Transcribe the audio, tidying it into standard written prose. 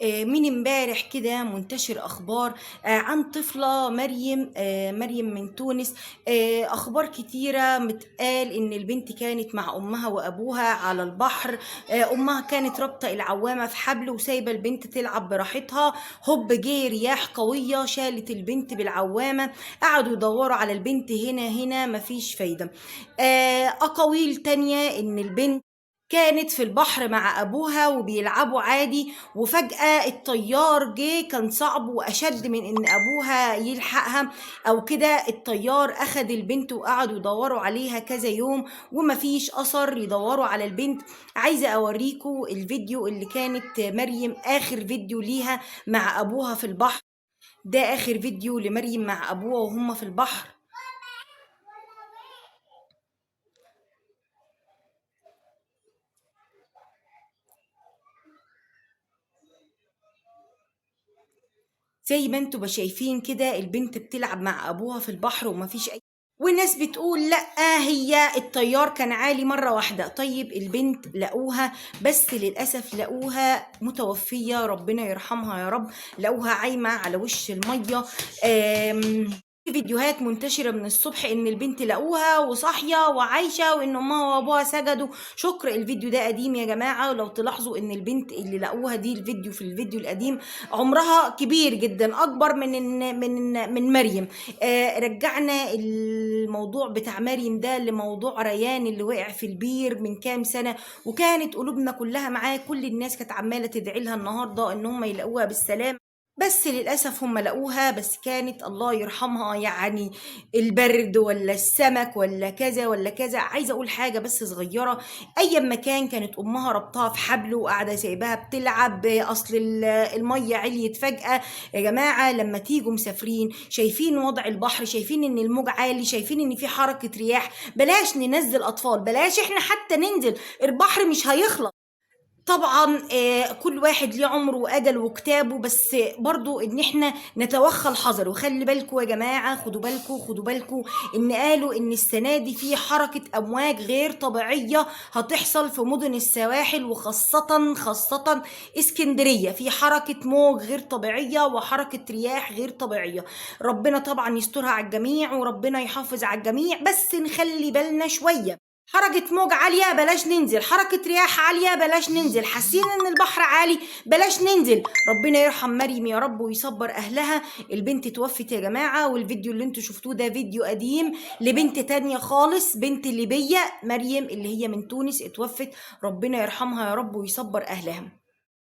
من امبارح كده منتشر اخبار عن طفله مريم، مريم من تونس. اخبار كتيرة متقال ان البنت كانت مع امها وابوها على البحر. امها كانت رابطه العوامه في حبل وسايبه البنت تلعب براحتها. هوب جه رياح قوية شالت البنت بالعوامه، قعدوا يدوروا على البنت هنا هنا مفيش فايده. اقاويل تانية ان البنت كانت في البحر مع أبوها وبيلعبوا عادي، وفجأة الطيار جه، كان صعب وأشد من إن أبوها يلحقها أو كده. الطيار أخد البنت وقعدوا يدوروا عليها كذا يوم ومفيش أثر، يدوروا على البنت. عايزة أوريكم الفيديو اللي كانت مريم آخر فيديو ليها مع أبوها في البحر. ده آخر فيديو لمريم مع أبوها وهم في البحر. زي ما انتوا شايفين كده البنت بتلعب مع ابوها في البحر ومفيش اي، والناس بتقول لا هي الطيار كان عالي مرة واحدة. طيب البنت لقوها، بس للأسف لقوها متوفية، ربنا يرحمها يا رب. لقوها عايمة على وش المية. فيديوهات منتشرة من الصبح ان البنت لقوها وصاحية وعايشة وان امها وابوها سجدوا شكر. الفيديو ده قديم يا جماعة، ولو تلاحظوا ان البنت اللي لقوها دي الفيديو في الفيديو القديم عمرها كبير جدا، اكبر من مريم. رجعنا الموضوع بتاع مريم ده لموضوع ريان اللي وقع في البير من كام سنة، وكانت قلوبنا كلها معاه، كل الناس كانت عمالة تدعي لها النهاردة ان هم يلاقوها بالسلام، بس للأسف هم لقوها، بس كانت الله يرحمها، يعني البرد ولا السمك ولا كذا ولا كذا. عايزة أقول حاجة بس صغيرة، أي مكان كانت أمها ربطها في حبل وقاعدة سايباها بتلعب، أصل المية عليت فجأة. يا جماعة لما تيجوا مسافرين شايفين وضع البحر، شايفين إن الموج عالي، شايفين إن في حركة رياح، بلاش ننزل أطفال، بلاش إحنا حتى ننزل، البحر مش هيخلص. طبعا كل واحد ليه عمره واجل وكتابه، بس برضو ان احنا نتوخى الحذر. وخلي بالكم يا جماعة، خدوا بالكم، خدوا بالكم ان قالوا ان السنة دي في حركة امواج غير طبيعية هتحصل في مدن السواحل، وخاصة خاصة اسكندرية، في حركة موج غير طبيعية وحركه رياح غير طبيعية. ربنا طبعا يسترها على الجميع وربنا يحافظ على الجميع، بس نخلي بالنا شوية. حركة موج عالية بلاش ننزل، حركة رياح عالية بلاش ننزل، حاسين ان البحر عالي بلاش ننزل. ربنا يرحم مريم يا رب ويصبر اهلها. البنت توفت يا جماعة، والفيديو اللي انتوا شفتوه ده فيديو قديم لبنت تانية خالص، بنت ليبية، مريم اللي هي من تونس اتوفت، ربنا يرحمها يا رب ويصبر اهلها.